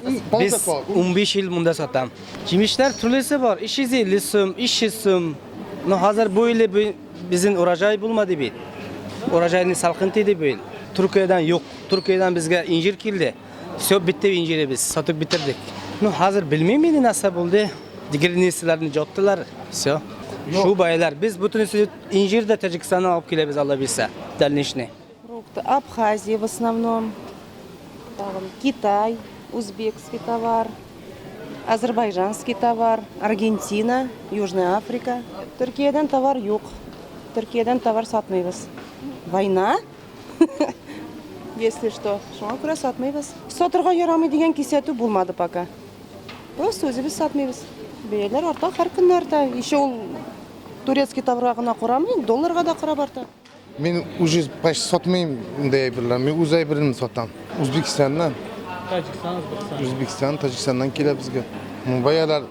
Без 15 ел монда сатам. Җимешләр төрлесе бар. 350 сум, 300 сум. Но хәзер бу ел безнең урожай булмады бит. Урожайны салкын тиде бу ел. Төркиядән юк. Төркиядән безгә инҗир килде. Все битте инҗиребез, сатып бетердек. Ну хәзер белмим инде нәрсә булды. Границаларны яптылар. Все. Шу байлар. Без бөтенесе инҗир дә Таҗикстаннан алып киләбез, Алла бирсә, дальнейший. Фрукты Абхазия в основном, тагын Китай, узбекский товар, азербайджанский товар, Аргентина, Южная Африка. Төркиядән товар юк. Төркиядән товар сатмыйбыз. Война? Если что, шуңа күрә сатмыйбыз. Сатырга ярамый дигән кисәтү булмады пока. Просто үзебез сатмыйбыз. Бәяләр арта, һәр көнне арта. Еще ул турецкий товарга гына карамый, долларга да карап арта. Мин уже почти сатмыйм инде әйберләр. Мин үз әйберемне сатам. Үзбекстаннан. Таҗикстан, Үзбекстан. Үзбекстан, Таҗикстаннан килә безгә. Бәяләр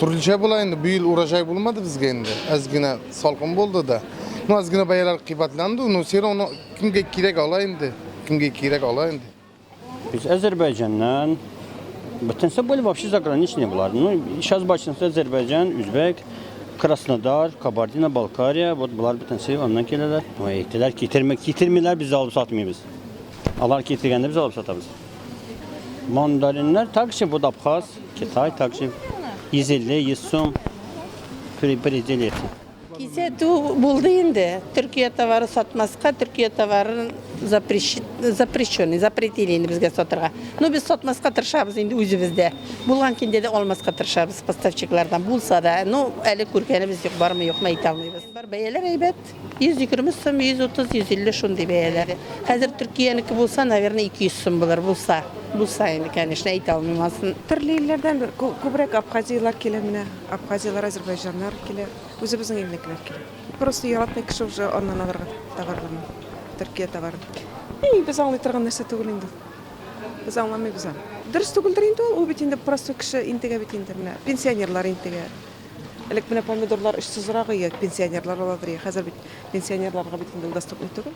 төрлечә була инде. Бу ел урожай булмады безгә инде. Әз генә салкын булды да. Ну, әз генә бәяләр кыйбатланды. Но все равно кемгә кирәк ала инде. Кемгә кирәк ала инде. Biz Azərbaycandan bütünsə böyle вообще заграничный bular. Ну, сейчас большинство Azərbaycan, Üzbək, Krasnodar, Kabardino-Balkariya, вот bular bütünsə ondan gəlirlər. Oy, etdilər, getirmə, getirmirlər, biz alıb satmıyoruz. Alar getirgəndə biz alıb satamız. Mandarinlər также bu da Abxaz, Kitay также 150, 100 сум пределе. Кисәтү булды инде. Төркия товары сатмаска, Төркия товарын запрещенный, запретили инде безгә сатырга. Ну, без сатмаска тырышабыз инде үзебездә. Булган көндә дә алмаска тырышабыз поставщиклардан. Булса да, ну, әле күргәнебез юк, бармы, юкмы әйтә алмыйбыз. Бар бәяләр әйбәт. 120 сум, 130, 150 шундый бәяләр. Хәзер Төркиянеке булса, наверное, 200 сум булыр, булса. Булса инде, конечно, әйтә алмыйм асын. Төрле илләрдән күбрәк абхазияләр килә менә. Абхазияләр, азербайҗаннар килә. Үзебезнең илнекеләр килә. Просто яратмый кеше уже аннан алырга товарларны. Төркия товарын. И, без аңлый торган нәрсә түгел инде. Без аңламыйбыз аны. Дөрес түгелдер инде ул, ул бит инде простой кеше интегә бит инде менә. Пенсионерлар интегә. Элек менә помидорлар очсызрак иде, пенсионерлар аладыр иде. Хәзер бит пенсионерларга бит инде ул доступный түгел.